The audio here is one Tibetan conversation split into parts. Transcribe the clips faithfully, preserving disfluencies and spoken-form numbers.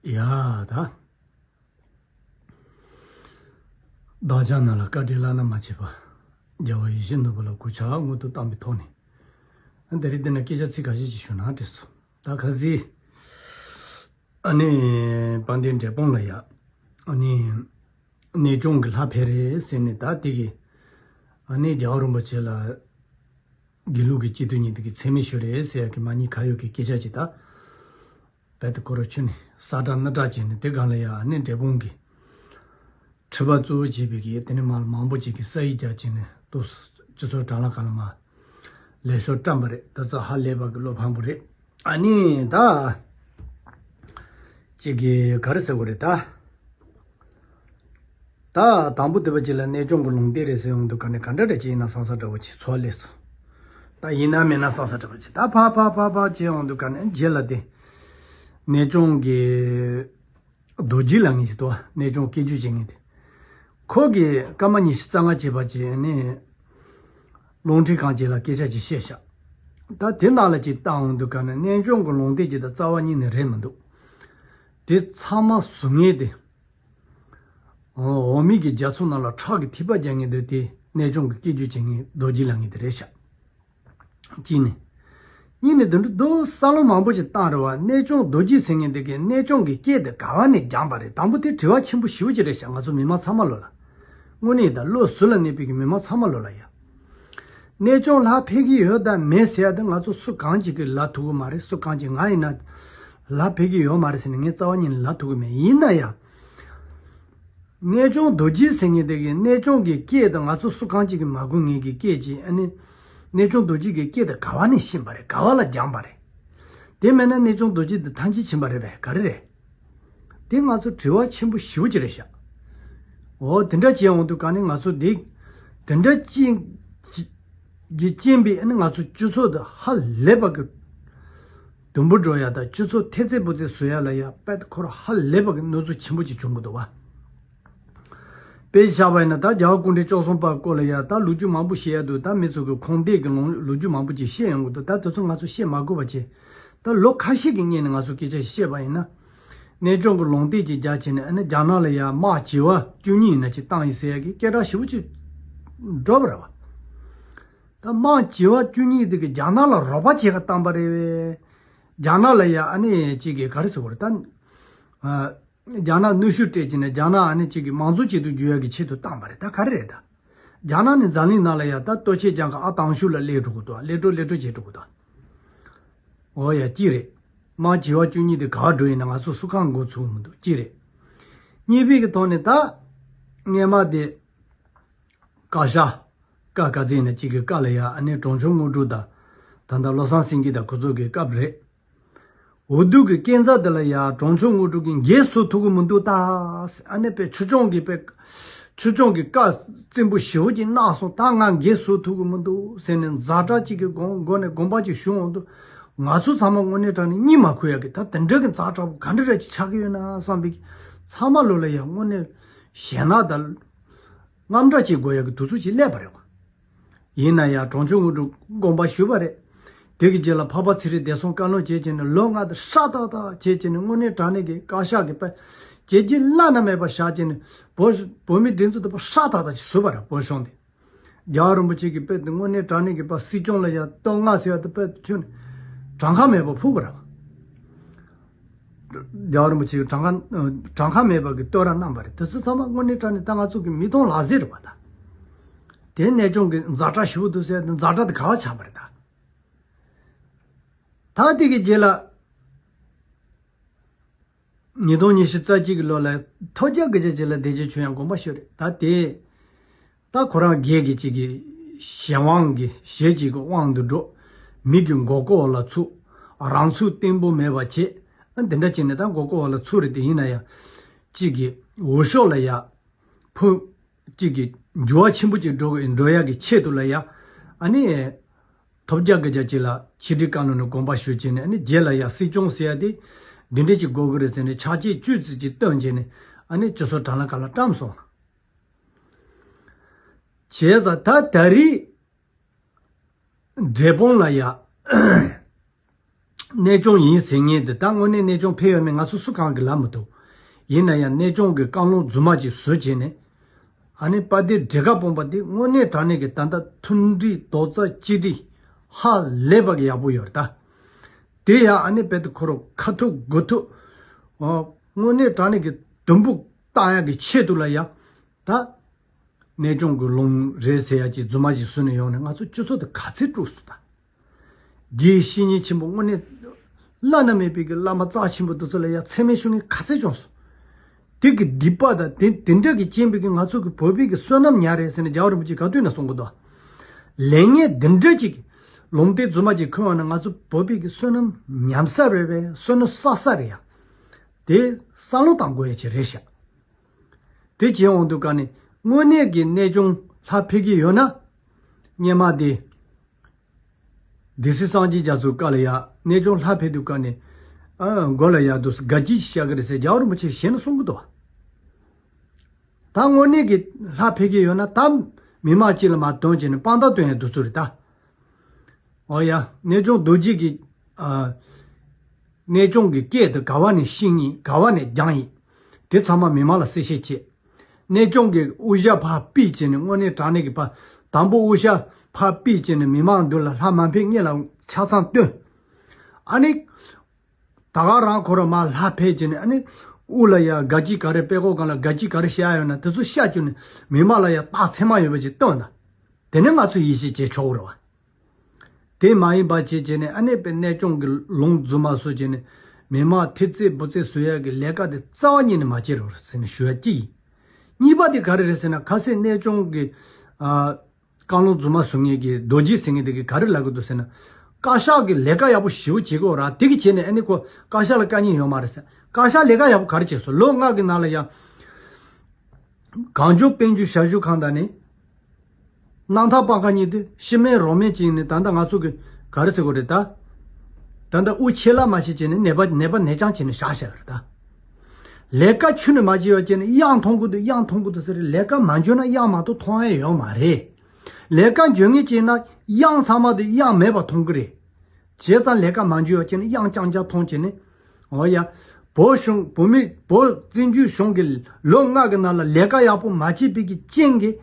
ཡ་ད། བདག་ཅག་རྣམས་ལ་བཀའ་དྲིན་བླ་ན་མ་མཆིས་པ། རྒྱལ་བ་ཡིད་བཞིན་ནོར་བུ་ལ་གུས་ཕྱག་སྔོན་དུ་བཏང་བའི་ཐོག་ནས། འདི་རིང་འདི་ན་སྐད་ཆ་ཚིག་ཁ་ཤས་ཅིག་ཞུ་ན་བྲིས་སོང་། ད་ཁ་སི། ཨ་ནི། དཔལ་ལྡན་འབྲས་སྤུངས་ལ་ཡ། ཨ་ནི། གནས་སྐྱོང་གི་ལྷ་ཕེབས་རེད་ཟེར་ནས་ད་དེ་གི། ཨ་ནི་རྒྱལ་བ་རིན་པོ་ཆེ་ལ། དགེ་ལུགས་ཀྱི་སྤྱི་འཐུས་གཉིས་དེ་གི་མཚན་སྨད་ཞུ་རེད་ཟེར་ཡ་གི་མ་ཉེས་ཁ་གཡོག་གི་སྐད་ཆ་ཅིག་ད། བལ་དུ་ཁོ་རོ་ཆུ་ནི་ས་བཀྲ་སྣ་བཀྲ་བྱས་ནས་དེ་སྒང་ལ་ཡ་ཨ་ནི་འབྲས་སྤུངས་ཀྱི་ཁྲི་པ་གཙོ་བོ་བྱས་པའི་གི་དེ་ནི་མ་མང་པོ་ཅིག་གི་ས་ཡིག་རྒྱག་བྱས་ནས་ཏོག་སྤྱི་ཚོགས་དྲ་ལམ་སྒང་ལ་མ་ལས་ཤོར་བཀྲམ་པ་རེད། ད་ཚོ་ཧ་ལས་པ་གི་བློ་ཕམ་པོ་རེད། ཨ་ནི་ད་ཅིག་གི་ག་རེ་ཟེར་དགོས་རེད་ད། ད་དང་པོ་དེ་བ་ཅིག་ལ་གནས་སྐྱོང་གི་ལུང་བསྟན་རེད་ཟེར་ཡོང་དུས་ག་ནས་ག་འདྲ་འདྲ་ཅིག་ཡིན་ན་བསམ་ས་འདྲ་བོ་ཅིག་ཚོར་སླེབས་སོང་། ད་ཡིན་ན་མིན་ན་བསམ་ས་འདྲ་བོ་ཅིག་ད་ཕ་ཕ་ཕ་ཕ་ཅིག་ཡོང་དུས་ག་ནས་རྗེས་ལ་དེ་གནས་སྐྱོང་གི་རྡོ་རྗེ་ལ་ངེས་ཅིག་ཏོ་གནས་སྐྱོང་སྐྱེ་རྒྱུ་བྱེད་ངེས་དེ། ཁོ་གི་སྐར་མ་ཉི་ཤུ་རྩ་ལྔ་བྱས་པ་ཅིག་ནས་རླུང་འཕྲིན་ཁང་ཅིག་ལ་སྐད་ཆ་ཅིག་བཤད་ཤག་ད་དེ་ནང་ལ་ཅིག་བཏང་ཡོང་དུས་ག་ནས་གནས་སྐྱོང་གི་ལུང་བསྟན་ཅིག་ད་རྩ་བ་ཉིད་ནས་རེད་མི་འདུག་དེ་ཚང་མ་ཟུར་ངེས་དེ། འོ་མི་གི་རྒྱ་མཚོ་ནང་ལ་ཁྲག་གི་ཐིགས་པ་རྒྱག་མཁན་འདི་དེ་གནས་སྐྱོང་གི་སྐད་རྒྱུད་བྱེད་མཁན་རྡོ་རྗེ་ལབ་མཁན་དེ་རེད་ཤག་གཅིག་ནས། གཉིས་ནས་དེ་འདྲ་འདུག་བསམ་བློ་མང་པོ་ཞིག་བཏང་རེད་བ། གནས་སྐྱོང་རྡོ་རྗེ་ཟེར་མཁན་དེ་གིས་གནས་སྐྱོང་གི་སྐད་དེ་ག་བ་ནས་རྒྱག་པ་རེད། དང་པོ་དེ་དྲི་བ་ཆེན་པོ་ཞེ་པོ་ཅིག་རེད་ཤག་ང་ཚོ་མི་མང་ཚང་མ་ལོ་ལ། དངོས་གནས་ད་བློ་གཟུ་ལ་གནས་པའི་གི་མི་མང་ཚང་མ་ལོ་ལ་ཡ། གནས་སྐྱོང་ལྷ་ཕེབས་ཀྱི་ཡོད་དམ་མེད་ཟེར་ཡ་དེ་ང་ཚོ་སུ་གང་ཅིག་གིས་ལབ་ཐུབ་ཀྱི་མ་རེད། སུ་གང་ཅིག་ང་ཡིན་ན་ལྷ་ཕེབས་ཀྱི་ཡོད་མ་རེད་ཟེར་ནས་ངས་རྩ་བ་ཉིད་ནས་ལབ་ཐུབ་ཀྱི་མེད། ཡིན་ན་ཡང་། གནས་སྐྱོང་རྡོ་རྗེ་ཟེར་མཁན་དེ་གིས་གནས་སྐྱོང་གི་སྐད་དེ་ང་ཚོ་སུ་གང་ཅིག་གིས་མ་གོ་མཁན་གྱི་སྐད་ཅིག་ཨ་ནི། གནས་སྐྱོང་རྡོ་རྗེ་གི་སྐད་དེ་ག་བ་ནས་ཤེས་པ་རེད། ག་བ་ལ་སྦྱངས་པ་རེད། དེ་མེད་ན་གནས་སྐྱོང་རྡོ་རྗེ་དེ་ཐམས་ཅད་མཁྱེན་པ་རེད་པས། ག་རེ་རེད། དེ་ང་ཚོ་དྲི་བ་ཆེན་པོ་ཞེ་པོ་ཅིག་རེད་ཤག་འོ་དེ་འདྲ་བྱས་ཡོང་དུས་ག་ནས་ང་ཚོ་དེ་དེ་འདྲ་ཅིག་གི་རྐྱེན་པས་ཨ་ནི་ང་ཚོ་སྤྱི་ཚོགས་དེ་ཧ་ལས་པ་གི་དུམ་བུ་འགྲོ་ཡ་དང་སྤྱི་ཚོགས་ཐེ་ཚེ་བུ་ཚེ་བཟོ་ཡ་ལ་ཡ་དཔེ་ཁོ་རང་ཧ་ལས་པ་གི་གནོད་འཚེ་ཆེན་པོ་ཅིག་བྱུང་གི་འདུག་བ། དཔེ་བཞག་པ་ཡིན་ན་ད་རྒྱལ་བ་སྐུ་ཕྲེང་བཅུ་གསུམ་པ་སྐོར་ལ་ཡ་ད་ལོ་རྒྱུས་མང་པོ་བཤད་ཡ་འདུག་ད་མི་ཚོ་གི་ཁུངས་འདེད་ཀྱི་ལོ་ལོ་རྒྱུས་མང་པོ་ཅིག་བཤད་ཡོང་གི་འདུག་ད་དེ་ཚོ་ང་ཚོ་བཤད་མ་དགོས་པ་བྱས། ད་ལོ་ཁ་ཤས་ཀྱི་སྔོན་ནས་ང་ཚོ་སྐད་ཆ་ཞིག་བཤད་པ་ཡིན་ན། གནས་སྐྱོང་གི་ལུང་བསྟན་ཅིག་རྒྱག་བྱས་ནས་ཨ་ནི་རྒྱ་ནག་ལ་ཡ་དམག་བྱེ་བ་བཅུ་གཉིས་ཡིན་ན་ཅིག་བཏང་ཡིན་ཟེར་ཡ་གི་སྐད་གྲགས་ཞེ་པོ་ཅིག་འགྲོ་བ་རེད་བ། ད་དམག་བྱེ་བ་བཅུ་གཉིས་དེ་གི་རྒྱ་ནག་ལ་རོགས་པ་བྱེད་ག་བཏང་པ་རེད་བས། རྒྱ་ནག་ལ་ཡ་ཨ་ནི་ཅིག་གི་ག་རེ་ཟེར་དགོས་རེད་ད། ཨ། རྒྱ་ནག་གནོན་ཤུགས་སྤྲད་ཀྱི་ནས་རྒྱ་ནག་ཨ་ནི་གཅིག་གི་མང་གཙོ་ཆེད་དུ་བསྒྱུར་ཡག་གི་ཆེད་དུ་བཏང་པ་རེད། ད་ག་རེ་རེད་ད། རྒྱ་ནག་ནི་འཛམ་གླིང་ནང་ལ་ཡ་ད་ལྟོ་ཆས་རྒྱག་ག་ཨ་དང་ཤུགས་ལ་སླེབས་འགྲོ་གི་འདུག་ཨ་སླེབས་འགྲོ་སླེབས་འགྲོ་བྱེད་འགྲོ་གི་འདུག་འོ་ཡ་གཅིག་རེད། དམག་བྱེ་བ་བཅུ་གཉིས་དེ་ག་བ་འགྲོ་ཡིན་ན་ང་ཚོ་སུ་གང་མགོ་ཚུགས་མི་འདུག་གཅིག་རེད། གཉིས་པའི་གི་ཐོག་ནས་ད། སྔས་མ་དེ། བཀའ་ཤག་བཀའ་བཀའ་བཙན་ནས་གཅིག་གི་བཀའ་ལ་ཡ་ཨ་ནི་གྲོང་ཆོག་དངོས་གྲུབ་དང་། ད་ལྟ་བློ་བཟང་སེང་གེ་དང་ཁོ་ཚོ་གི་སྐབས་རེད། འོས་བསྡུ་གི་སྐས་འཛེག་དེ་ལ་ཡ་གྲོང་ཆོག་དངོས་གྲུབ་ཀྱིས་འགན་སུ་ཐུག་གི་མི་འདུག་ད། ཨ་ནི་པའི་ཆོས་སྐྱོང་གི་པའི། ཆོས་སྐྱོང་གི་བཀའ་བཙན་པོ་ཞེ་པོ་ཅིག་གནང་སོང་། ད་ང་འགན་སུ་ཐུག་གི་མི་འདུག་ཟེར་ནས་ཛ་དྲག་ཅིག་གི་སྒོ་སྒོ་ནས་དགོངས་པ་ཅིག་ཞུ་འོང་དུས། ང་ཚོ་ཚང་མ་དངོས་གནས་དྲང་གནས་གཉིད་མ་ཁུག་ཡ་གི་ད་དེ་འདྲ་གི་ཛ་དྲག་པོ་ག་འདྲ་འདྲ་ཅིག་ཆགས་ཀྱི་ཡོད་ན་བསམ་པའི། ཚང་མ་ལོ་ལ་ཡ་དངོས་གནས་ཞེད་སྣང་དང་། དངངས་སྐྲག་ཅིག་དགོས་ཡག་གི་དུས་ཚོད་ཅིག་སླེབས་པ་རེད་བ། ཡིན་ན་ཡང་གྲོང་ཆོག་དངོས་གྲུབ་དགོངས་པ་ཞུས་པ་རེད། དེ་གི་རྗེས་ལ་འཕགས་པ་ཚེ་རིང་འདས་སོང་བཀའ་བློན་བྱས་བྱས་ནས་ལོ་ལྔ་དང་ཧྲག་ཏག་ཏག་བྱས་བྱས་ནས་དངོས་གནས་དྲང་གནས་ཀྱི་བཀའ་ཤག་གི་པ། བྱས་རྗེས་བླ་ན་མེད་པ་བཞག་བྱས་ནས་བོད་བོད་མི་སྒྲིག་འཛུགས་དེ་པ་ཧྲག་ཏག་ཏག་ཅིག་བཟོས་པ་རེད། བོད་གཞུང་དེ། རྒྱལ་བ་རིན་པོ་ཆེ་གི་དཔེ་དེ་དངོས་གནས་དྲང་གནས་ཀྱི་པ་སྲིད་སྐྱོང་ལ་ཡང་བསྟོད་བསྔགས་ཟེར་བ་དེ་དཔེ་ཁྱོན་གྲངས་ཀ་མེད་པ་ཕུལ་བ་རེད་བ། རྒྱལ་བ་རིན་པོ་ཆེ་གི་གྲངས་ཀ་གྲངས་ཀ་མེད་པ་གི་བསྟོད་ར་གནང་བ་རེད། དེ་ཚོ་ཚང་མ་དངོས་གནས་དྲང་གནས་ད་ང་ཚོ་གི་མིག་མཐོང་ལག་ཟིན་རེད་བ་ད། དེ་གནས་སྐྱོང་གི་ཛ་དྲག་ཞེ་པོ་འདུག་ཟེར་ནས་ཛ་དྲག་དེ་ག་བ་ཆགས་པ་རེད་ད། ད་དེ་གི་རྗེས་ལ། ཉིས་སྟོང་ཉི་ཤུ་རྩ་གཅིག་གི་ལོ་ལ་ཐོལ་རྒྱག་གི་རྗེས་ལ་བདེ་སྐྱིད་ཆོས་དབྱངས་དགོངས་པ་ཞུས་རེད་ད་དེ། ད་ཁོ་རང་སྒེར་གྱི་གཅིག་གི་གཞན་དབང་གི་གཞན་གཅིག་གི་དབང་དུ་འགྲོ། མི་གི་མགོ་སྐོར་བ་ལ་ཚུགས། རང་ཚུགས་བརྟན་པོ་མེད་པ་བྱེད། ཨ་འདི་འདྲ་བྱས་ནས་ད་མགོ་སྐོར་བ་ལ་ཚུགས་རེད་དེ་ཡིན་ན་ཡང་། གཅིག་གི་འོས་ཤོག་ལ་ཡ། ཕུ། གཅིག་གི་འགྱུར་བ་ཆེན་པོ་གཅིག་འགྲོ་འགྲོ་ཡག་གི་ཆེད་དུ་ལ་ཡ། ཨ་ནི། ཐོལ་རྒྱག་གི་རྒྱ་ཆེ་ལ་ཕྱི་དྲིལ་བཀའ་བློན་ནས་དགོངས་པ་ཞུས་བྱས་ནས་ཨ་ནི་རྗེས་ལ་ཡ་སྲིད་སྐྱོང་ཟེར་ཡ་དེ། འདི་འདྲ་ཅིག་དགོས་ཀྱི་རེད་ཟེར་ནས་ཕྱག་རྗེས་བཅུ་ཙམ་ཅིག་བཏོན་བྱས་ནས་ཨ་ནི་སྤྱི་ཚོགས་དྲ་ལམ་སྒང་ལ་བཀྲམ་སོང་། བྱས་ཙང་ད་ད་རེས། འབྲས་སྤུངས་ལ་ཡ། གནས་སྐྱོང་ཡིན་ཟེར་མཁན་དེ་ད་དངོས་གནས་གནས་སྐྱོང་ཕེབས་ཡོད་མེད་ང་ཚོ་སུ་གང་གིས་ལབ་མི་ཐུབ། ཡིན་ན་ཡང་གནས་སྐྱོང་གི་བཀའ་ལུང་རྫུན་མ་ཅིག་བཟོས་བྱས་ནས། ཨ་ནི་དཔལ་ལྡན་འབྲས་དཀར་དཔོན་པོ་དེ་དངོས་གནས་དྲང་གནས་ཀྱི་ད་ལྟ་མཐུན་སྒྲིལ་རྡོག་རྩ་གཅིག་སྒྲིལ་ཧ་ལས་པ་གི་ཡག་པོ་ཡོད་རེད་ད། དེ་ཡང་ཨ་ནི་དཔེ་དེ་ཁོ་རང་ཁ་ཐུག་དགུ་ཐུག་ཨོ། དངོས་གནས་དྲང་གནས་ཀྱི་དུམ་བུ་བཏང་ཡག་གི་ཆེད་དུ་ལ་ཡ། ད། གནས་སྐྱོང་གི་ལུང་རེད་ཟེར་ཡག་ཅིག་རྫུན་མ་ཞིག་བཟོས་ནས་ཡོང་ནས་ང་ཚོ་སྤྱི་ཚོགས་དེ་ག་ཚོད་དཀྲུགས་སོང་ད། དགེ་བཤེས་གཉེན་ཆེན་པོ་དངོས་གནས་བླ་ན་མེད་པའི་གི་བླ་མ་རྩ་ཆེན་པོ་དེ་ཚོ་ལ་ཡ་མཚན་སྨད་ཞུ་མཁན་ག་ཚོད་བྱུང་སོང་། དེ་གི་སྡིག་པ་དང་དེ་དེ་འདྲ་གི་རྐྱེན་པས་གི་ང་ཚོ་གི་བོད་པའི་གི་བསོད་ནམས་ཉམས་རེད་ཟེར་ནས་རྒྱལ་བ་རིན་པོ་ཆེ་ག་དུས་ན་གསུང་གི་འདུག་ལས་ངན་འདི་འདྲ་ཅིག་ལུང་བསྟན་རྫུན་མ་ཅིག་ཁུར་བ་ན་ང་ཚོ་བོད་པའི་གི་བསོད་ནམས་ཉམས་ས་རེད་པས། བསོད་ནམས་བསགས་ས་རེད་ཡ། དེ་བསམ་བློ་བཏང་དགོས་ཡ་ཅིག་རེད་ཤག་དེ་བྱས་འོང་དུས་ཀ་ནས་དངོས་གནས་ཀྱི་གནས་སྐྱོང་ལྷ་ཕེབས་ཀྱི་ཡོད་ན། སྔོན་མ་དེ། སྡེ་སྲིད་སངས་རྒྱས་རྒྱ་མཚོའི་བཀའ་ལ་ཡ་གནས་སྐྱོང་ལྷ་ཕེབས་དུས་ཀ་ནས། ཨ་མགོ་ལ་ཡ་དུ་དགའ་སྐྱིད་བཤད་གི་རེད་ཟེར་རྒྱལ་བ་རིན་པོ་ཆེ་ཞེ་ནས་གསུང་གི་འདུག་ད་དངོས་གནས་ཀྱི་ལྷ་ཕེབས་ཀྱི་ཡོད་ན་ད་མི་མང་གཅིག་ལ་མ་སྟོན་བྱས་ནས་དཔང་རྟགས་སྟོན་ཡ་འདུག་ཚུལ་རེད་ད། ཨོ་ཡ། གནས་སྐྱོང་རྡོ་རྗེ་གི། ཨ། གནས་སྐྱོང་གི་སྐད་དེ་ག་བ་ནས་ཤེས་ཡིན་ག་བ་ནས་རྒྱང་ཡིན། དེ་ཚང་མ་མི་མང་ལ་གསལ་བཤད་བྱེད། གནས་སྐྱོང་གི་དབུ་ཞྭ་ཕར་ཕུད་བྱས་ནས་དངོས་གནས་དྲང་གནས་ཀྱི་ཕར་དང་པོ་དབུ་ཞྭ་ཕར་ཕུད་བྱས་ནས་མི་མང་མདུན་ལ་ལྷ་མ་ཕེབས་སྔོན་ལ་ཆ་ཚང་སྟོན། ཨ་ནི། ད་ག་རང་ཁོ་རང་མར་ལྷ་ཕེབས་བྱས་ནས་ཨ་ནི། དབུ་ལ་ཡ་དགའ་སྐྱིད་ག་རེ་དཔྲལ་ཀོ་སྒང་ལ་དགའ་སྐྱིད་ག་རེ་བཤད་ཡོད་ན་དེ་ཚོ་བཤད་བཅུག་ནས་མི་མང་ལ་ཡ་རྟགས་མཚན་མ་ཡོད་པ་ཅིག་སྟོན་ད། དེ་ནས་ང་ཚོ་ཡིད་ཆེས་བྱེད་ཆོག་གི་རེད་བ། དེ་མ་ཡིན་པ་བྱས་བྱས་ནས་ཨ་ནེ་པའི་གནས་སྐྱོང་གི་ལུང་རྫུན་མ་བཟོས་བྱས་ནས་མི་མང་ཐེབས་རྩེ་འབུ་རྩེ་བཟོ་ཡག་གི་ལས་ཀ་དེ་རྩ་བ་ཉིད་ནས་མ་བྱེད་རོགས་ཟེར་ནས་ཞུ་ཡ་གཅིག་ཡིན། གཉིས་པ་དེ་ག་རེ་རེད་ཟེར་ན་ཁ་སང་གནས་སྐྱོང་གི་ཨ། བཀའ་ལུང་རྫུན་མ་བཟོ་མཁན་གྱི་རྡོ་རྗེ་ཟེར་མཁན་དེ་གིས་ག་རེ་ལབ་གི་འདུག་ཟེར་ན། བཀའ་ཤག་གི་ལས་ཀ་ཡག་པོ་ཞེ་པོ་བྱེད་ཀྱི་ཡོད་ར། དེ་གི་བྱས་ནས་ཨ་ནེ་ཁོ་བཀའ་ཤག་ལ་བཀའ་ཉན་ཡོད་མ་རེད་ཟེར། བཀའ་ཤག་ལས་ཀ་ཡག་པོ་ག་རེ་བྱས་སོང་ལོ་ལྔ་གི་ནང་ལ་ཡ། གངས་ལྗོངས་དཔལ་འབྱོར་ཞབས་ཞུ་ཁང་དང་ནི། སྣང་ཐག་སྤང་ཁ་གཉིས་དེ་ཤི་མེད་རོ་མེད་ཅིག་ནི་ད་ལྟ་ང་ཚོ་གི་ག་རེ་ཟེར་དགོས་རེད་ད། ད་ལྟ་དབུ་ཆད་ལ་མ་ཤི་བྱས་ནས་ནད་པ་ནད་པ་ནད་རྐྱང་བྱས་ནས་བཞག་བཞག་རེད་ད། ལས་ཀ་ཁྱོན་ནས་མ་བྱས་པ་བྱས་ནས་གཡང་མཐོང་གི་འདུག་གཡང་མཐོང་གི་འདུག་ཟེར་རེད། ལས་ཀ་མ་འཇོན་ན་གཡང་མ་གཏོགས་མཐོང་ཡ་ཡོད་མ་རེད། ལས་ཀ་འཇོན་ངེས་བྱས་ན་གཡང་ཚང་མ་དེ་གཡང་མེད་པ་མཐོང་གི་རེད། བྱས་ཙང་ལས་ཀ་མ་འཇོན་པ་བྱས་ནས་གཡང་རྐྱང་རྐྱང་མཐོང་བྱས་ནས། འོ་ཡ། བོད་གཞུང་བོད་མི་བོད་བཙན་བྱོལ་གཞུང་གི་ལོ་ལྔ་གི་ནང་ལ་ལས་ཀ་ཡག་པོ་མ་བྱས་པའི་གི་རྐྱེན་གྱིས་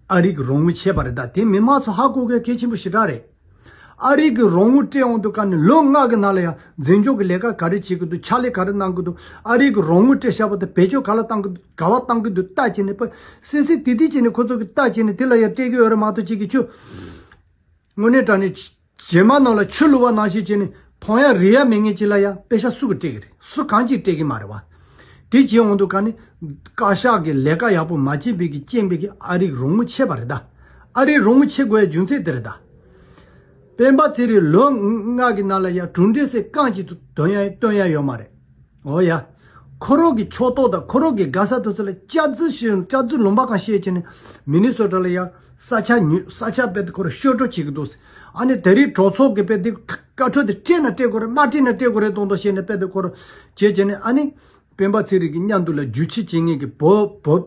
ཨ་རི་གི་རོགས་དངུལ་ཆད་པ་རེད་ད། དེ་མི་མང་ཚོ་ཧ་གོ་དགོས་གལ་ཆེན་པོ་ཞེ་དྲག་རེད། ཨ་རི་གི་རོགས་དངུལ་སྤྲད་འོང་དུས་ཀ་ནས་ལོ་ལྔ་གི་ནང་ལ་ཡང་འཛིན་སྐྱོང་གི་ལས་ཀ་ག་རེ་བྱེད་ཀྱི་འདུག་ཕྱག་ལས་ག་རེ་གནང་གི་འདུག་ཨ་རི་གི་རོགས་དངུལ་སྤྲད་བཞག་པ་དེ་བེད་སྤྱོད་ག་ལ་བཏང་གི་འདུག་ག་བ་བཏང་གི་འདུག་ལྟ་བྱས་ནས་པ་སེ་སེ་དེ་དེ་བྱས་ནས་ཁོ་ཚོ་གི་ལྟ་བྱས་ནས་དེ་ལ་ཡང་སྤྲད་ཀྱི་ཡོད་རེད་མ་གཏོགས་ཅིག་གི་ཆུ། དངོས་གནས་དྲང་གནས་བྱེ་མ་ནང་ལ་ཆུ་བླུགས་པ་ནང་བཞིན་བྱས་ནས་མཐོང་ཡ་རིག་ཡ་མེད་མཁན་ཅིག་ལ་ཡང་པེ་ཤ་སུ་གིས་སྤྲད་ཀྱི་རེད། སུ་གང་ཅིག་སྤྲད་ཀྱི་མ་རེད་བ། དེ་བྱས་འོང་དུས་ཀ་ནི་བཀའ་ཤག་གི་ལས་ཀ་ཡག་པོ་མ་བྱས་པའི་གི་རྐྱེན་པས་གི་ཨ་རིའི་རོགས་དངུལ་ཆད་པ་རེད་ད། ཨ་རིའི་རོགས་དངུལ་ཆད་དགོས་ཡ་རྒྱུ་མཚན་དེ་རེད་ད། སྤེན་པ་ཚེ་རིང་ལོ་ལྔ་གི་ནང་ལ་ཡ་གྲུབ་འབྲས་ཟེར་རྐང་གཅིག་ཏུ་འདོན་ཡ་སྟོན་ཡ་ཡོད་མ་རེད། འོ་ཡ། ཁོ་རང་གི་ཕྱོགས་གཏོགས་དང་ཁོ་རང་གི་དགའ་ས་དེ་ཚོ་ལ་སྐྱག་རྫུན་ཞིག་སྐྱག་རྫུན་ལུང་པ་གང་བཤད་བྱས་ནས་མི་ནི་སོ་ཊ་ལ་ཡ་ས་ཆ་ཉོས་ས་ཆ་དཔེ་དེ་ཁོ་རང་ཤོར་སྤྲོད་བྱེད་ཀྱི་འདུག་ཨ་ནི་ད་རེས་གྲོས་ཚོགས་ཀྱི་དཔེ་དེ་བཀའ་འཁྲོལ་དེ་སྤྲད་ན་སྤྲད་དགོས་རེད། མ་སྤྲད་ན་སྤྲད་དགོས་རེད་མདོག་མདོག་བཤད་ནས་དཔེ་དེ་ཁོ་རང་བྱས་བྱས་ནས་ཨ་ནི་སྤེན་པ་ཚེ་རིང་གི་མཉམ་དུ་ལ་རྒྱུག་ཁྱི་བྱེད་མཁན་གྱི་བོད་བོད་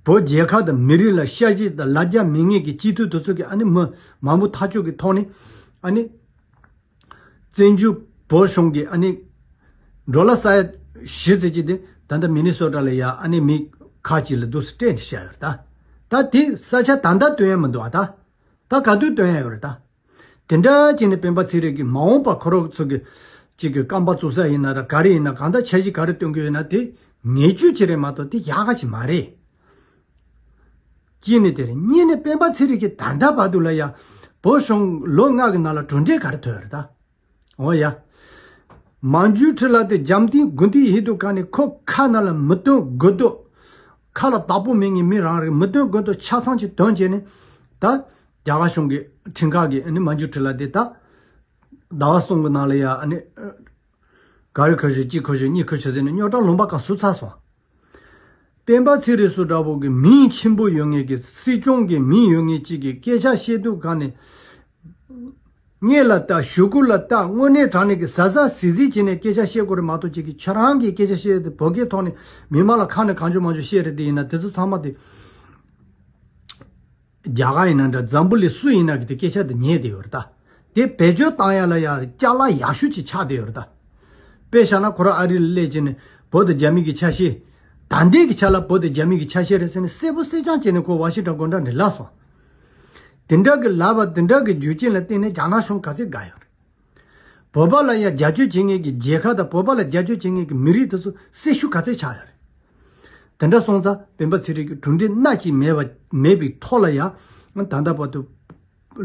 བོད་རྒྱལ་ཁབ་དང་མི་རིགས་ལ་ཤ་ཞེན་དང་ལ་རྒྱ་མེད་མཁན་གྱི་སྤྱི་འཐུས་དེ་ཚོ་གི་ཨ་ནི་མི་མང་པོ་ཐག་གཅོད་ཀྱི་ཐོག་ནས་ཨ་ནི། བཙན་བྱོལ་བོད་གཞུང་གི་ཨ་ནི་ཌོ་ལར་ས་ཡ་བཞི་ཙམ་ཅིག་དེ་ད་ལྟ་མི་ནི་སོ་ཊ་ལ་ཡ་ཨ་ནི་མི་ཁག་ཅིག་ལ་འདུག་སེ་སྤྲད་ནས་བཞག་ཡོད་རེད་ད། ད་དེ་ས་ཆ་ད་ལྟ་སྟོན་ཡ་མི་འདུག་ཨ་ད། ད་ག་དུས་སྟོན་ཡ་ཡོད་རེད་ད། དེ་འདྲ་བྱས་ནས་སྤེན་པ་ཚེ་རིང་གིས་མ་འོངས་པ་ཁོ་རང་ཚོ་གི་གཅིག་གི་རྐང་པ་བཙུགས་ས་ཡིན་ན་ད་ག་རེ་ཡིན་ན་གང་ལྟར་འཆར་གཞི་ག་རེ་སྟོན་གི་ཡོད་ན་དེ་ངེས་བཅོལ་ཅིག་རེད་མ་གཏོགས་དེ་ཡག་ག་ཅིག་མ་རེད། གཅིག་ནི་དེ་རེད། གཉིས་ནི་སྤེན་པ་ཚེ་རིང་གིས་ད་ལྟ་བར་དུ་ལ་ཡ་བོད་གཞུང་ལོ་ལྔ་གི་ནང་ལ་གྲུབ་འབྲས་ག་རེ་ཐོན་ཡོད་རེད་ད། འོ་ཡ། མང་ཇུ་ཁྲི་ལ་དེ་འཇམ་ཐིང་དགུན་དེ་ཡིན་དུས་ག་ནས་ཁོ་ཁ་ནང་ལ་མི་སྟོན་དགོས་འདུག་ཁ་ལ་བདག་པོ་མེད་ངེས་མི་རང་རེད། མི་སྟོན་དགོས་འདུག་ཆ་ཚང་ཅིག་འདོན་བྱས་ནས་ད་རྒྱ་གར་གཞུང་གི་ཁྲིམས་ཁང་གི་ཨ་ནི་མང་ཇུ་ཁྲི་ལ་དེ་ད་ཟླ་བ་གསུམ་གི་ནང་ལ་ཡ་ཨ་ནི། ག་རེ་ཁ་ཤོར་གཅིག་ཁ་ཤོར་གཉིས་ཁ་ཤོར་ཟེར་ནས་རྙོག་དྲ་ལུང་པ་གང་བཟོས་ཚར་སོང་། སྤེན་པ་ཚེ་རིང་སུ་འདྲ་བོ་གི་མིང་ཆེན་པོ་ཡོད་མཁན་གྱི་སྲིད་སྐྱོང་གི་མིང་ཡོད་མཁན་གཅིག་གིས་སྐད་ཆ་བཤད་དུས་གང་ནས། སྔས་ལ་ལྟ་གཞུག་གུ་ལ་ལྟ་དངོས་གནས་དྲང་གནས་ཀྱི་གཟབ་གཟབ་གཟིགས་གཟིགས་བྱས་ནས་སྐད་ཆ་བཤད་དགོས་རེད་མ་གཏོགས་གཅིག་གིས་ཁྱེད་རང་གིས་སྐད་ཆ་བཤད་དེ་བོད་སྐད་ཐོག་ནས་མི་མང་ལ་ཁ་ནས་གང་བྱུང་མང་བྱུང་བཤད་རེད་དེ་ཡིན་ན་དེ་ཚོ་ཚང་མ་དེ། རྒྱ་གར་ཡིན་ན་འདྲ་འཛམ་བུ་གླིང་སུ་ཡིན་ན་གི་དེ་སྐད་ཆ་དེ་ཉན་བསྡད་ཡོད་རེད་ད། དེ་བེད་སྤྱོད་བཏང་ཡ་ལ་ཡ་ཅ་ལག་ཡག་ཤོས་ཅིག་ཆགས་བསྡད་ཡོད་རེད་ད། དཔེ་བཞག་ན་ཁོ་རང་ཨ་རི་ལ་སླེབས་བྱས་ནས་བོད་དང་རྒྱ་མི་གི་ཆ་ཤས། ད་ལྟའི་གི་ཆ་ལ་བོད་དང་རྒྱ་མི་གི་ཆ་ཤས་རེད་ཟེར་ནས་གསལ་པོ་གསལ་རྐྱང་བྱས་ནས་ཁོ་ཝ་ཤིང་ཊོན་དགོང་དག་ནས་ལབ་སོང་། དེ་འདྲ་གི་ལབ་པ་དེ་འདྲ་གི་རྒྱུ་རྐྱེན་ལ་བརྟེན་ནས་རྒྱ་ནག་གཞུང་ག་ཚད་དགའ་ཡོད་རེད། བོད་པ་ལ་ཡ་རྒྱབ་སྐྱོར་བྱེད་མཁན་གྱི་རྒྱལ་ཁབ་དང་བོད་པ་ལ་རྒྱབ་སྐྱོར་བྱེད་མཁན་གྱི་མི་རིགས་དེ་ཚོ་སེར་ཤུལ་ག་ཚད་ཆགས་ཡོད་རེད། དེ་འདྲ་སོང་ཙང་སྤེན་པ་ཚེ་རིང་གི་གྲུབ་འབྲས་སྣ་གཅིག་མེད་པ་མེད་པའི་ཐོག་ལ་ཡ། ད་ལྟ་བར་དུ་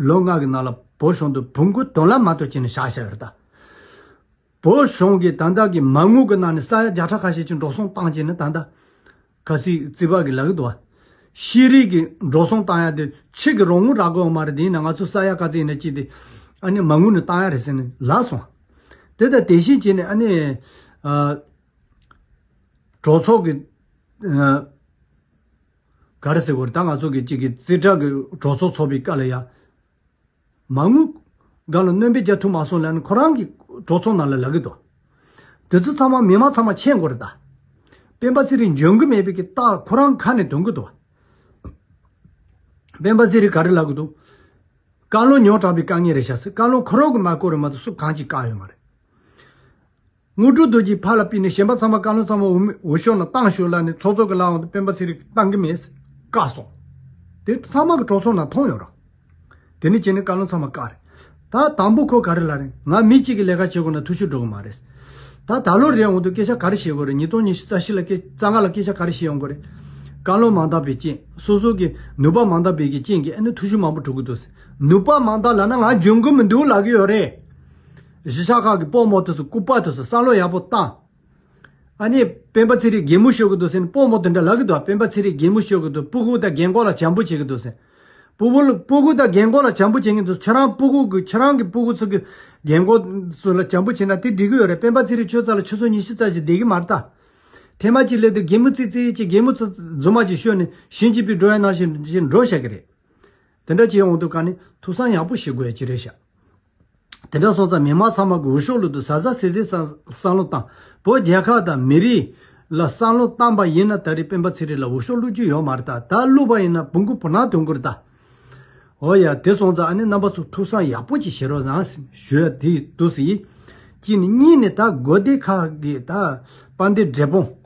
ལོ་ལྔ་གི་ནང་ལ་བོད་གཞུང་དུ་བོང་གུ་དོན་ལ་མ་གཏོགས་བྱས་ནས་བཞག་བཞག་ཡོད་རེད་ད། བོད་གཞུང་གིས་ད་ལྟ་གི་མ་དངུལ་གྱི་ནང་ནས་ས་ཡ་བརྒྱ་ཕྲག་ཁ་ཤས་ཅིག་འགྲོ་སོང་བཏང་བྱས་ནས་ད་ལྟ། གལ་སྲིད་རྩིས་པ་གི་ལབ་གི་འདུག་བ། ཤེས་རིག་གི་འགྲོ་སོང་བཏང་ཡ་དེ་ཕྱི་གི་རོགས་དངུལ་རག་གི་ཡོད་མ་རེད། དེ་ཡིན་ན་ང་ཚོ་ས་ཡ་ག་ཚད་ཡིན་ན་ཅི་དེ་ཨ་ནི་མ་དངུལ་ནས་བཏང་ཡ་རེད་ཟེར་ནས་ལབ་སོང་། དེ་དང་དེ་བཞིན་བྱས་ནས་ཨ་ནི་ཨ་གྲོས་ཚོགས་ཀྱི་ཨ་ག་རེ་ཟེར་དགོས་རེད། ད་ང་ཚོ་གི་གཅིག་གི་རྩིས་ཁྲ་གི་གྲོས་ཚོགས་ཚོགས་པའི་སྐབས་ལ་ཡ། མ་དངུལ་སྒང་ལ་སྣོན་པ་རྒྱག་ཐུབ་མ་སོང་ལབ་ནས་ཁོ་རང་གི་གྲོས་ཚོགས་ནང་ལ་ལབ་གི་འདུག་དེ་ཚོ་ཚང་མ་མི་མང་ཚང་མ་མཁྱེན་དགོས་རེད་ད། སྤེན་པ་ཚེ་རིང་འཇོན་གི་མེད་པའི་གི་རྟགས་ཁོ་རང་ཁ་ནས་འདོན་གི་འདུག་སྤེན་པ་ཚེ་རིང་ག་རེ་ལབ་གི་འདུག་བཀའ་བློན་ཉོག་དྲགས་པའི་དཀའ་ངལ་རེད་ཤག་ཟེར། བཀའ་བློན་ཁོ་རང་གི་མ་བསྐོ་རེད་མ་གཏོགས་སུ་གང་ཅིག་བཀག་ཡོད་མ་རེད། དངོས་གྲུབ་རྡོ་རྗེ་ཕར་ལ་ཕུད་ནས་གཞན་པ་ཚང་མ་བཀའ་བློན་ཚང་མ་འོས་མི་འོས་ཤོག་ནང་བཏང་ཤོག་ལབ་ནས་ཚོགས་གཙོ་གི་ལབ་འོང་དུས་སྤེན་པ་ཚེ་རིང་གིས་བཏང་གི་མེད་ཟེར་བཀག་སོང་། དེ་ཚང་མ་གི་གྲོས་ཚོགས་ནང་མཐོང་ཡོད་ར། དེ་ནས་བྱས་ནས་བཀའ་བློན་ཚང་མ་བཀག་རེད། ད་དང་པོ་ཁོ་ག་རེ་ལབ་རེད། ང་མི་གཅིག་གི་ལས་ཀ་བྱེད་དགོས་ན་འཐུས་ཤོར་འགྲོ་གི་མ་རེད། ད་ད་ལོ་རེད་འོང་དུས་སྐད་ཆ་ག་རེ་བཤད་དགོས་རེད། ཉིས་སྟོང་ཉི་ཤུ་རྩ་བཞི་ལ་སྐད་རྩ་ལྔ་ལ་སྐད་ཆ་ག་རེ་བཤད་ཡོང་དགོས་རེད། བཀའ་བློན་མང་དག་པའི་རྐྱེན། སོ་སོ་གི་ནུས་པ་མང་དག་པའི་གི་རྐྱེན་གྱིས་ཨ་ནི་འཐུས་ཤོར་མང་པོ་འགྲོ་གི་འདུག་ཟེར། ནུས་པ་མང་དག་ལབ་ན་ང་འཇོན་གི་མི་འདུག་ལབ་གི་ཡོད་རེད། གཞིས་ཆགས་ཁག་གི་སྤོ་རྨོ་དེ་ཚོ་སྐུད་པ་དེ་ཚོ་བསམ་བློ་ཡག་པོ་བཏང་། ཨ་ནི་སྤེན་པ་ཚེ་རིང་གད་མོ་ཤོར་གི་འདུག་ཟེར་ནས་སྤོ་རྨོ་དེ་འདྲ་ལབ་གི་འདུག་སྤེན་པ་ཚེ་རིང་གད་མོ་ཤོར་གི་འདུག་སྤུ་གུ་དང་རྒན་གོག་ལ་བྱམས་པོ་བྱེད་གི་འདུག་ཟེར། སྤུ་གུ་ལ་སྤུ་གུ་དང་རྒན་གོག་ལ་བྱམས་པོ་བྱེད་གི་འདུག་ཁྱེད་རང་སྤུ་གུ་གི་ཁྱེད་རང་གི་སྤུ་གུ་ཚོ་གི་རྒན་གོག་ཚོ་ལ་བྱམས་པོ་བྱེད་ན་དེ་འགྲིག་གི་ཡོད་རེད། སྤེན་པ་ཚེ་རིང་ཁྱོད་རྩ་ལ་ཆུ་ཚོད་ཉི་ཤུ་རྩ་གཅིག་བསྡད་གི་མ་རེད་ད། ཐེངས་མ་གཅིག་སླེབས་དུས་གད་མོ་ཙིག་ཙིག་གཅིག་གད་མོ་ཙིག་རྫུན་མ་གཅིག་ཤོར་ནས་ཤིན་ཅི་པའི་འགྲོ་ཡ་ནང་བཞིན་བཞིན་འགྲོ་བཞག་གི་རེད། དེ་འདྲ་བྱས་ཡོང་དུས་ག་ནས་ཐུགས་བསམ་ཡག་པོ་བཞེས་དགོས་ཡ་ཅིག་རེད་ཤག་དེ་འདྲ་སོང་ཙང་མི་མང་ཚང་མ་གི་འོས་ཤོག་བླུག་དུས་གཟབ་གཟབ་གཟབ་གཟབ་བསམ་བསམ་བློ་བཏང་། བོད་རྒྱལ་ཁབ་དང་མི་རིགས་ལ་བསམ་བློ་བཏང་པ་ཡིན་ན་ད་རེས་སྤེན་པ་ཚེ་རིང་ལ་འོས་ཤོག་བླུག་རྒྱུ་ཡོད་མ་རེད་ད། ད་བླུག་པ་ཡིན་ན་བོང་གུ་བུ་ནག་འདོན་དགོས་རེད་ད། འོ་ཡ། དེ་སོང་ཙང་ཨ་ནི་རྣམ་པ་ཚོ་ཐུགས་བསམ་ཡག་པོ་ཅིག་བཞེས་རོགས་གནང་ཞུ་ཡ་དེ་འདུག་སེ་ཡིན། གཅིག་ནས། གཉིས་ནས་ད་དགོན་སྡེ་ཁག་གི་ད་དཔལ་ལྡན་འབྲས་སྤུངས་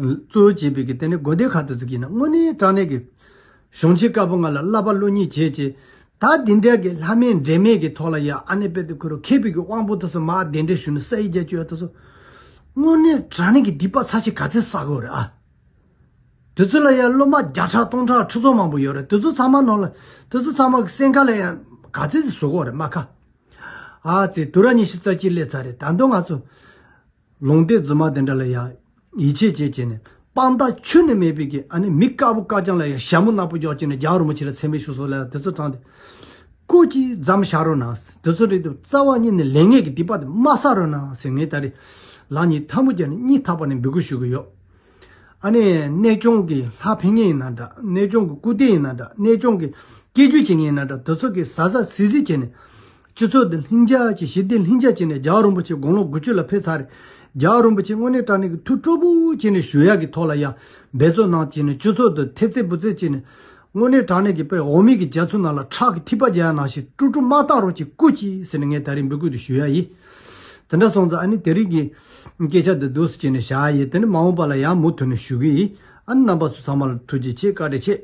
གཙོ་བོ་བྱས་པའི་གི་དེ་ནས་དགོན་སྡེ་ཁག་དེ་ཚོ་གི་ནང་དངོས་གནས་དྲང་གནས་ཀྱི་གཞོན་སྐྱེས་དཀར་པོ་ང་ལ་བསླབ་པ་བློ་གཉེར་བྱས་བྱས། ད་འདི་འདྲ་གི་ལྷ་མེད་འདྲེ་མེད་ཀྱི་ཐོག་ལ་ཡ་ཨ་ནེ་དཔེ་དེ་ཁུ་རུ་མཁས་པའི་གི་དབང་པོ་དེ་ཚོ་མར་གདན་འདྲེན་ཞུས་ནས་ས་ཡིག་རྒྱག་བཅུག་ཡ་དེ་ཚོ་དངོས་གནས་དྲང་གནས་ཀྱི་སྡིག་པ་ཚ་ཆེ་ག་ཚད་བསགས་ཡོད་རེད་ཨ། དེ་ཚོ་ལ་ཡ་སློབ་མ་བརྒྱ་ཕྲག་སྟོང་ཕྲག་ཁྲི་ཚོ་མང་པོ་ཡོད་རེད། དེ་ཚོ་ཚང་མ་ནང་ལ་དེ་ཚོ་ཚང་མ་གི་སེམས་ཁ་ལ་ཡ་ག་ཚད་ཅིག་བཟོ་གི་ཡོད་རེད་མ་ཁ། ཨ་ཙི། དུས་རབས་ཉི་ཤུ་རྩ་གཅིག་སླེབས་ཚར་རེད། ད་དུང་ང་ཚོ་ལུང་སྡེ་རྫུན་མ་དེ་འདྲ་ལ་ཡ་ཡིད་ཆེས་བྱེད་བྱེད་ནས་དཔང་རྟགས་ཁྱོན་ནས་མེད་པའི་གི་ཨ་ནི་མི་དཀར་པོ་དཀར་རྐྱང་ལ་ཡ་ཞྭ་མོ་ནག་པོ་རྒྱོག་བྱས་ནས་རྒྱལ་བ་རིན་པོ་ཆེ་ལ་མཚན་སྨད་ཞུ་སོགས་ལ་དེ་ཚོ་དྲངས་ཏེ་སྐུ་ཅིག་མཚམས་བཞག་རོགས་གནང་། དེ་ཚོ་རེད་དུས་རྩ་བ་ཉིད་ནས་ལས་ངན་གྱི་སྡིག་པ་དེ་མ་བསགས་རོགས་གནང་ཟེར། ངས་ད་རེས་ལག་གཉིས་ཐལ་མོ་སྦྱར་ནས་སྙིང་ཐག་པ་ནས་འབོད་སྐུལ་ཞུ་གི་ཡོད། ཨ་ནི་གནས་ཆུང་གི་ལྷ་ཕན་མཁན་ཡིན་ན་འདྲ། གནས་ཆུང་གི་སྐུ་སྡེ་ཡིན་ན་འདྲ། གནས་ཆུང་གི་སྐད་སྒྱུར་བྱེད་མཁན་ཡིན་ན་འདྲ། དེ་ཚོ་གིས་གཟབ་གཟབ་གཟིགས་གཟིགས་བྱས་ནས་སྤྱི་ཚོགས་འདི་ལྷིང་འཇགས་ཀྱི་ཞི་བདེ་ལྷིང་འཇགས་བྱས་ནས། རྒྱལ་བ་རིན་པོ་ཆེ་དགུང་ལོ་དགུ་བཅུ་ལ་ཕེབས་ཚར་རེད། རྒྱལ་བ་རིན་པོ་ཆེ་དངོས་གནས་དྲང་གནས་ཀྱི་ཐུགས་སྤྲོ་པོ་བྱས་ནས་བཞུགས་ཡག་གི་ཐོག་ལ་ཡ་འབད་བརྩོན་གནང་བྱས་ནས་སྤྱི་ཚོགས་འདི་ཐེབས་རྩེ་འབུད་རྩེ་བྱས་ནས་དངོས་གནས་དྲང་གནས་ཀྱི་དཔེ་འོ་མའི་གི་རྒྱ་མཚོ་ནང་ལ་ཁྲག་གི་ཐིགས་པ་རྒྱག་ཡག་ནང་བཞིན་དཀྲུག་དཀྲུག་མ་བཏང་རོགས་གྱིས། སྐུ་མཁྱེན་ཟེར་ནས་ངས་ད་རེས་འབོད་སྐུལ་དུ་ཞུ་ཡག་ཡིན། དེ་འདྲ་སོང་ཙང་ཨ་ནི་དེ་རིང་གི་སྐད་ཆ་འདི་འདུག་སེ་བྱས་ནས་བཞག་ཡིན། དེ་ནི་མ་འོངས་པ་ལ་ཡང་མུ་མཐུད་ནས་ཞུ་གི་ཡིན། ཨ་ནི་རྣམ་པ་ཚོ་ཚང་མ་ལ་ཐུགས་རྗེ་ཆེ། བཀའ་དྲིན་ཆེ།